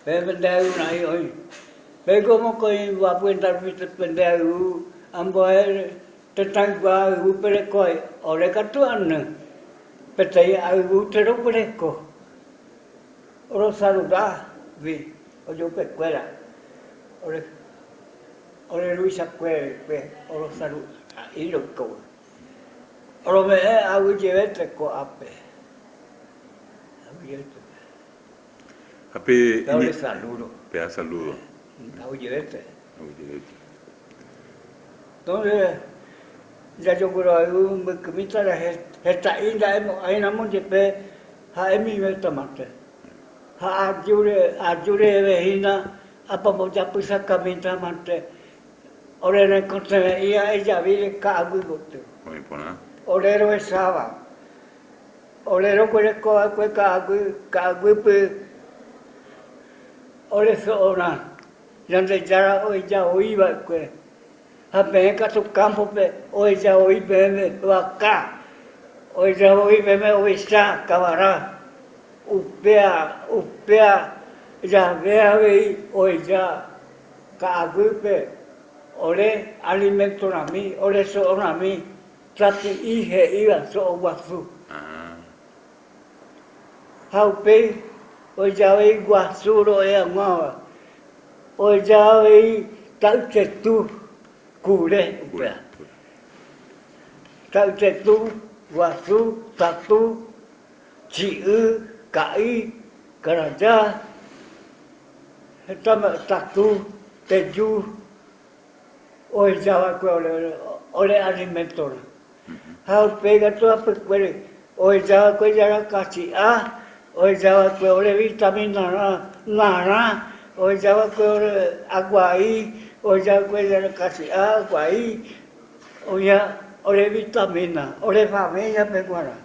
Pe pende ayvurã'i oĩ. Péiko mokõi mbohapy henda rupi pende ayvu ambue tetãygua ayvu pereko ore katu any. Peteĩ ayvu teroguereko orosaludágui ojopekuéra ore ore ruvichakuérape orosaluda'i roikóvo. Orome'ẽ aguyjevénte ko'ápe. Aguyjevénte. Ha pe Pe ore saludo. Pe a saludo. Aguyjevénte. Aguyjevénte. Entonces, jajogueroayvu mbykymíta rehe heta'i nda'emo'ãiramo jepe ha'emivétamante. Ha ajúre, aju reheve hína apambojapysakamítamante ore reikotevẽ'i ha'ejavíre ka'aguy gotyo. Oĩ porã. Ore rohecháva. Ore roguereko va'ekue ka'aguy, ka'aguýpe ore so'orã, Ñandejára oheja voi va'ekue. Ha peẽ katu kámpope oheja voi peẽme vaka, oheja voi peẽme ovecha, kavara. Upéa, upéa jave avei oheja ka'aguýpe ore alimentorãmi, ore so'orãmi. Sapi'i he'íva so'o guasu. Ha upéi oheja avei guasu ro'e hag̃uáva, oheja avei ta'ytetu kure upéva. Ta'ytetu, guasu, tatu, chi'y, ka'i, karaja, heta mba'e, tatu, teju. Ohecha va'ekue ore alimentorã. Ha upéi katu hapykuere ohecha va'ekue jarakachi'a, ohecha va'ekue ore vitaminarã narã, ohecha va'ekue ore aguai, ohecha va'ekue jarakachi'a, aguai, oĩha ore vitamina, ore familia-pe g̃uarã.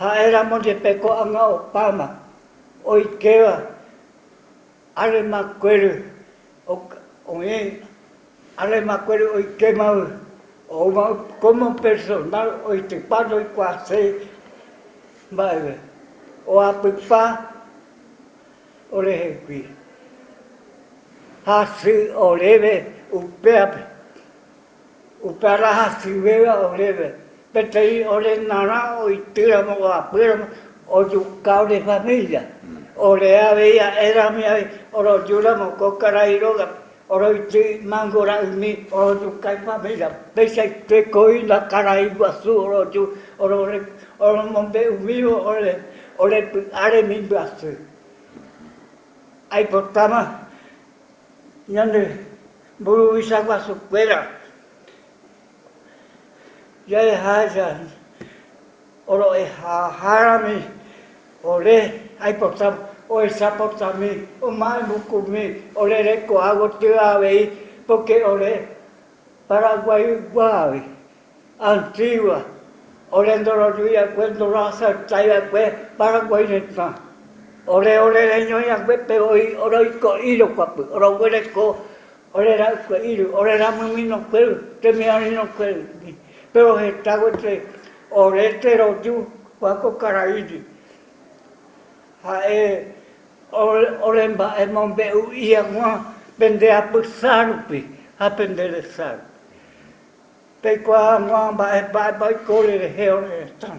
Ha'éramo jepe ko'ág̃a opáma oikéva Alemakuéry oĩ alemakuéry oikéma oúma como personal oitypa ndoikuaaséi mba'eve oapypa orehegui hasy oréve upévape. Upe ára hasyvéva oréve, peteĩ ore narã oitýramo oapýramo ojuka ore familia. Ore avei ha'érami avei orojúramo ko karai rógape, oroity mango ra'ymi orojuka ifamilia. Peichaite kóina karai guasu oroju oromombe'umívo ore py'a remimbyasy. Aipotáma Ñande mburuvicha guasukuéra jaheháicha oro'ehahárami ore aipota ohecha potami oma'ẽmbukumi ore rekoha gotyo avei pórke ore Paraguaygua avei. Antigua, ore ndorojúi va'ekue, ndoroaceptái va'ekue Paraguái retã. Ore orereñói haguépe voi oroiko'i rokuapy, oroguereko ore ra'ykue'íry, ore ramyminokuéry, temiarĩrokuéry. Péro heta gueteri ore teroju kua ko karaígui. Ha'e ore mba'e mombe'u'i hag̃ua pende apysa rupi ha pende resa rupi. Peikuaa hag̃ua mba'e mba'épa oiko orerehe ore retã.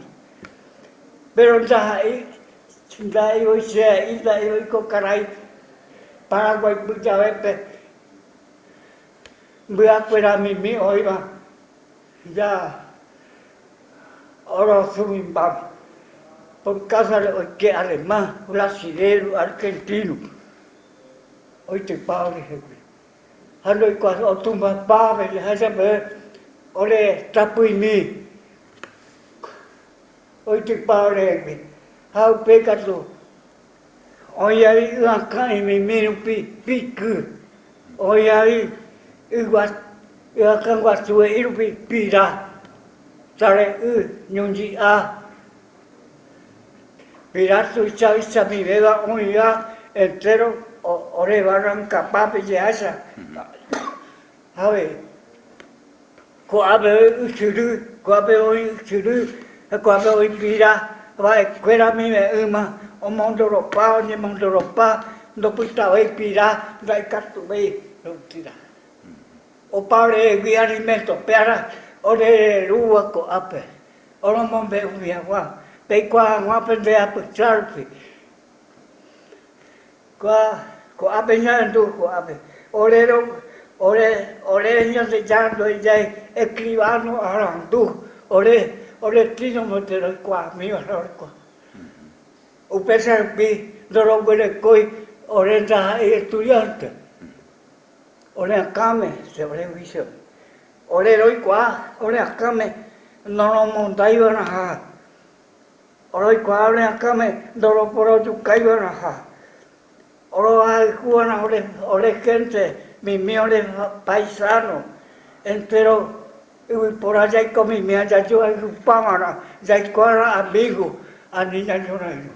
Péro ndaha'éi ndaha'éi voi che a'i, ndaha'éi voi ko karai Paraguay pyjavépe mbyakueramimi oĩva ja orosumimbáma. Por kásare oike alemán, brasiléro, argentino oitypa orehegui. Ha ndoikuaái otumbapa avei háicha peve ore tapyimi oitypa orehegui. Ha upéi katu oĩ avei y akã imimi rupi piky, oĩ avei y akã guasue'i rupi pira, tare'y, ñundi'a. Pira tuicha vichamivéva oĩva entéro ore barrancapápe jeháicha. Avei, ko'ápe oĩ ysyry, ko'ápe oĩ ysyry ha ko'ápe oĩ pira va'ekuéra mive'ỹma omondoropa, oñemondoropa. ndopytavéi pira ndaikatuvéi rotira. Opa orehegui alimento péara ore rerúva ko'ápe, oromombe'umi hag̃ua, peikuaa hag̃ua pende apysa rupi. Kóa ko'ápe ñahendu ko'ápe, ore ro, ore, ore Ñandejára ndohejái escribano arandu, ore, ore tĩnomante roikuaamíva roikuaa. Upéicha rupi ndoroguerekói ore ndaha'éi estudiante. Ore akãme, che ore juicio, ore roikuaa ore akãme noromondaiva'erãha. Oroikuaa ore akãme ndoroporojukái va'erãha. Orohayhuva'erã ore, ore gente mimi ore paisano, entero yvypóra jaiko mimi ha jajoayhupava'erã, jaikuaarã amigo, ani ñañorairõ.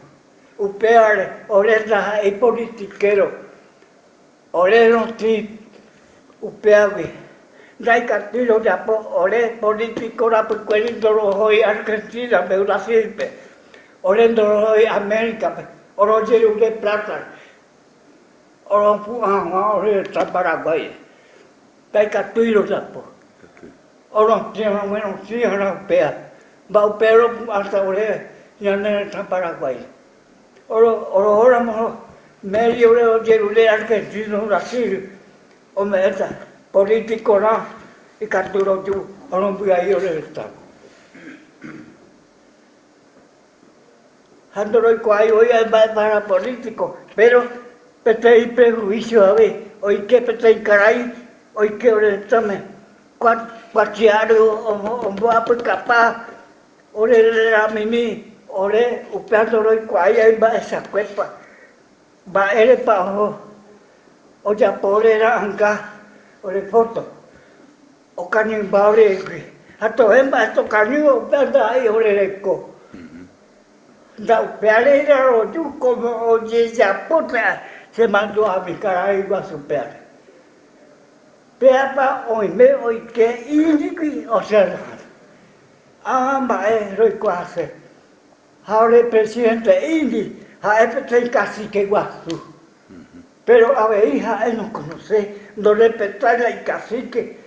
Upévare ore ndaha'éi politiquero. Ore rotĩ upévagui ndaikatúi rojapo ore polítiko rapykuéri ndorohói Argentina-pe, Brasil-pe, ore ndorohói América-pe, orojerure plata oropu'ã hag̃ua ore retã Paraguáire. Ndaikatúi rojapo. Orotĩ roguerotĩ ha'erã upéva, mba'upe ropu'ãta ore ñane retã Paraguáire. Orohóramo médiore ojerure argentino Brasil ome'ẽta político-rã ikatu roju orombyai ore retã. Ha ndoroikuaái voi mba'épa político, péro peteĩ prejuicio avei oike peteĩ karai oike ore retãme kuatiáre omboapykapa Ore reramimi ore upéva ndoroikuaái ai mba'echakuépa, mba'érepa oho ojapo ore ra'anga, ore fóto, okañymba orehegui. Ha tove mba'e tokañýva upéva ndaha'éi ore reko. Ndaupévare roju kómo ojejapóta chemandu'ami karai guasu péare. Péapa oime oike índigui osẽ. Ã mba'e roikuaase. Ha ore presidente Indy ha'e peteĩ cacique guasu. Péro avei ha'e nokonoséi, ndorespetái la icacique,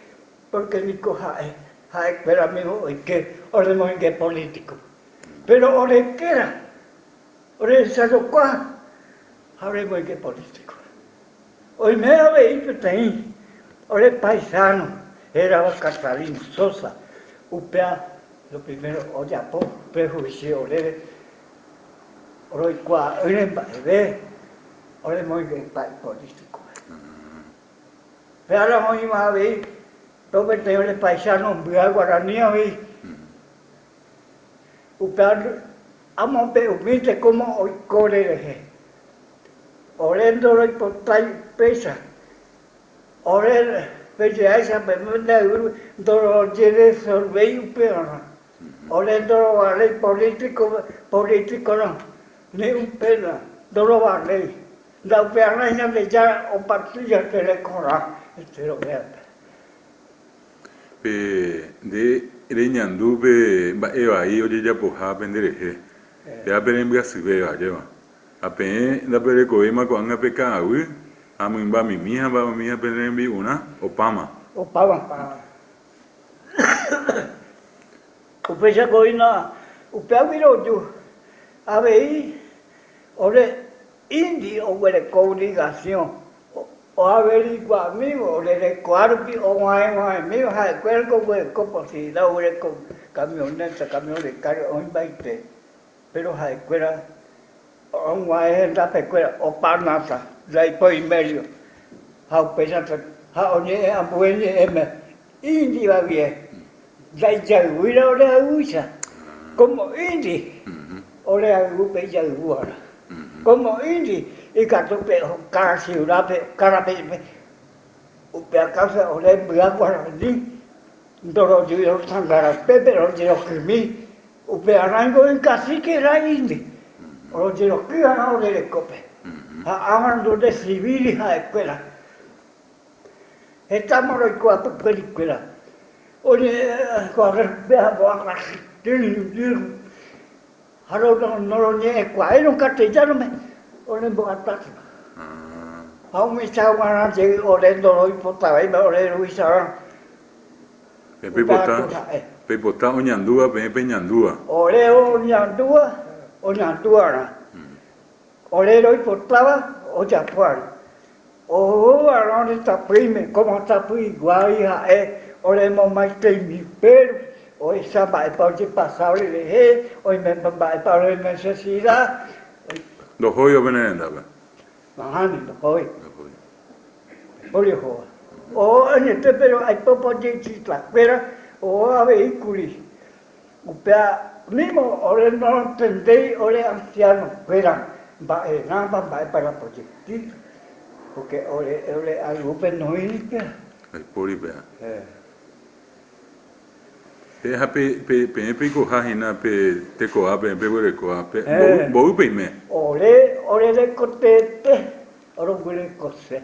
pórke niko ha'e, ha'ekuéra amigo oike oremoinge polítiko. Péro orekéra, orehechajokuaa ha oremoinge polítiko. Oime avei peteĩ ore paisano hérava Catalino Sosa, upéva lo primero ojapo prejuicio oréve roikuaa'ỹre mba'eve oremoingepa ipolítikope. Péva la oĩva avei pe peteĩ ore paisano mbya guarani avei, upéva amombe'umínte kómo oiko orerehe. Ore ndoroipotái upéicha, ore pejeháicha pende ayvu ndorojeresolvéi upevarã. Ore ndorovaléi polítiko, polítikorõ, ni upéva ndorovaléi. Ndaupearã Ñandejára oparti ñande rekorã enterovévape. Pe nde reñandu pe mba'e vai ojejapoha penderehe, péva pe rembyasyvéva, ajépa? Ha peẽ ndaperekovéima ko'ág̃a pe ka'aguy ha mymba mimi ha mba'emimi ha pene rembi'urã, opáma. Opáma. Upéicha ko'ína upévagui roju avei ore indi oguereko obligasiõ oaveriguamívo ore rekoha rupi og̃uahẽg̃uahẽmíva ha'ekuéra niko oguereko posibilida oguereko camioneta, camión de carga oĩmbaite. Péro ha'ekuéra og̃uahẽ hendapekuéra opa nasa, ndaipóri médio, ha upéicha ha oñe'ẽ ambue ñe'ẽme índiva guie, ndaijayvúira ore ayvúicha, kómo índi ore ayvúpe ijayvúvara, kómo índi ikatu pe okára siudápe, okárape jepe, upe akáusa ore mbya guarani ndorojúi rosangarapépe rojerokymi. Upearã ningo ikasíke ra'ýnte rojeroky va'erã ore rekópe, ha ág̃a ndorresivíri ha'ekuéra. Hetáma roiko apykuerikuéra, ha noroñe'ẽkuaáirõ castellánome orembo'atásima. Ha umichaguarã jey ore ndoroipotavéima ore ruvicharã. Peẽ Upéva peipota, ko ha'e. peipota oñandúva peẽ peñandúva. Ore oñandúva oñandu'arã. Ore roipotáva ojapo'arã. Ohova'erã ore tapỹime, kóma tapỹiguái ha'e oremomaiteimi péro ohecha mba'épa ojepasa orerehe, oimépa mba'épa ore nesesida. Ndohóiva pene rendápe. Nahániri, ndohói. Ndaipóri ohóva. Oho añete péro aipopa ojeichytakuéra oho avei kuri. Upéva mímo ore norontendéi ore ansianokuéra mba'erãpa mba'épa la proyectito, pórke ore ore ayvúpe noĩri péva. Ndaipóri péva. Peẽ ha pe pe peẽ peikoha hína pe tekoha peẽ peguerekóva pe mboy mboy peime. Ore ore rekoteete oroguerekose.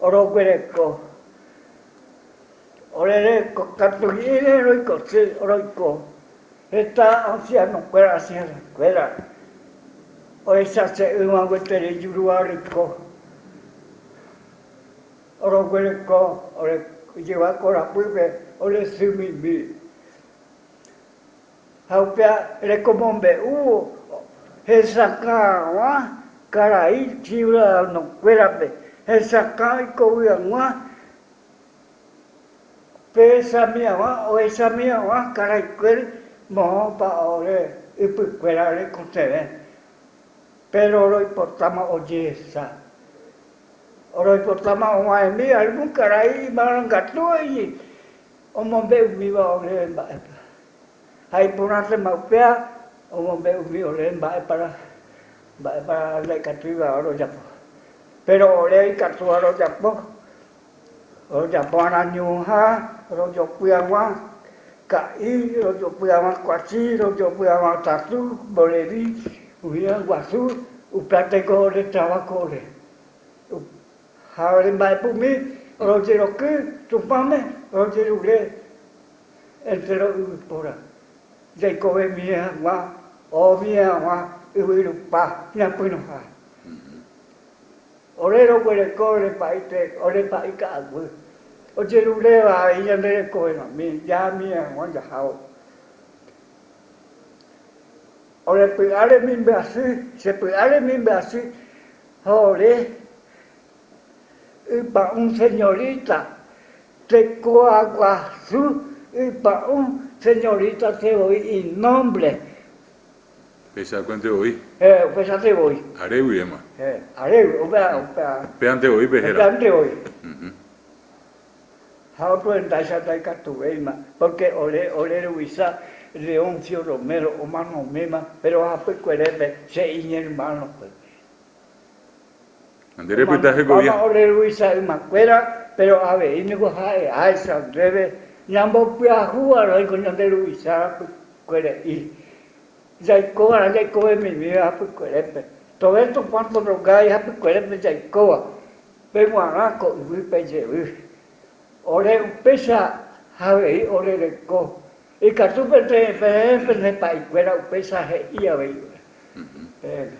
Oroguereko. Ore reko katu'ỹre roikose roiko heta anciano-kuéra, anciana-kuéra ohechase'ỹva gueteri jurua reko. Oroguereko ore jyva korapýpe ore sy mimi. Ha upéva rekomombe'úvo hesakã hag̃ua karai ciudadano-kuérape, hesakã oikovy hag̃ua Pehechami hag̃ua ohechami hag̃ua karaikuéry moõpa ore ypykuéra rekotevẽ, péro roipotáma ojehecha. Roipotáma og̃uahẽmi algún karai imarangatu omombe'umíva ore mba'épa. Ha iporãntema upéva omombe'umi ore mba'épa mba'épa ndaikatúiva rojapo. Péro ore ikatúva rojapo. Rojapo arañuha, rojopy hag̃ua ka'i, rojopy hag̃ua kuachi, rojopy hag̃ua tatu, mborevi, umíva guasu, upéva teko ore trabajo ore. Ha ore mba'epumi rojeroky Tupãme rojerure entero yvypóra jaikovemie hag̃ua, ohovie hag̃ua yvy rupa ñapyrũha. Ore roguereko ore pa'i ore pa'i ka'aguy, ojeruréva avei ñande rekovemami jahami hag̃ua jahávo. Ore py'a remimbyasy, che py'a remimbyasy ha ore ypa'ũ señorita, tekoaguasu ypa'ũ señorita che voi inombre. Upeichakuénte voi. Héẽ, upéichante voi. Are guivéma. Héẽ, are guive, upéva, upéva. Upévante voi pe héra. Upévante voi. Ha otuendáicha ndaikatuvéima, pórke ore, ore ruvicha Leoncio Romero omanoméma, péro hapykuerépe che iñermanope. Ha nde repyta hekovia. Omanombáma ore ruvicha ymakuéra, péro avei niko ha'eháicha ndéve ñambopyahu aróiko ñande ruvicha rapykuere'i. Jaikova'erã jaikovemimíva hapykuerépe. Tove Tupã torrogái hapykuerépe jaikóva, peguarã ko yvýpe jevy. Ore upéicha avei ore reko. Ikatu peteĩ peẽ pende pa'ikuéra upéicha he'i avei ore. Peẽme.